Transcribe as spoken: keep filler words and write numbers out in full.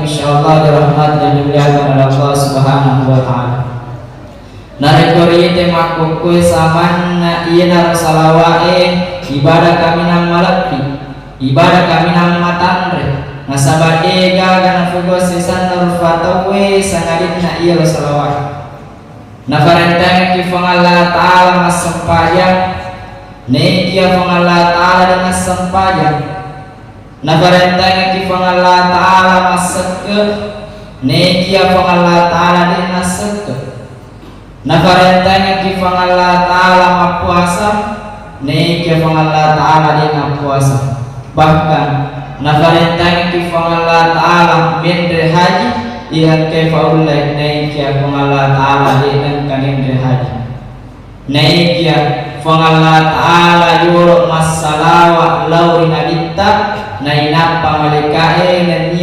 Insyaallah dirahmati dan dimuliakan oleh Allah Subhanahu wa Ta'ala. Narekko riite makkukkué samanna iyanaro salawa'é, ibadah kaminang malebbi, ibadah kaminang matanré, nasaba dé gaga nafegau sésanna rufa tauwé sangadinna iyaro salawa'é. Nafarentangekki Puang Allah Ta'ala massempajang, naikia Puang Allah Ta'ala dé nassempajang. Nafarentangekki Puang Allah Ta'ala massekke, naikia Puang Allah Ta'ala dé nassekke. Nafarentangekki Puang Allah Ta'ala mappuasa, naikia Puang Allah Ta'ala dé nappuasa. Bahkan nafarentangekki Puang Allah Ta'ala ménré haji, iyaengkaé faullai, naikia Puang Allah Ta'ala dé nengka ménré haji. Naikia Puang Allah Ta'ala yolo massalawa lao ri Nabitta, nainappa malaikaé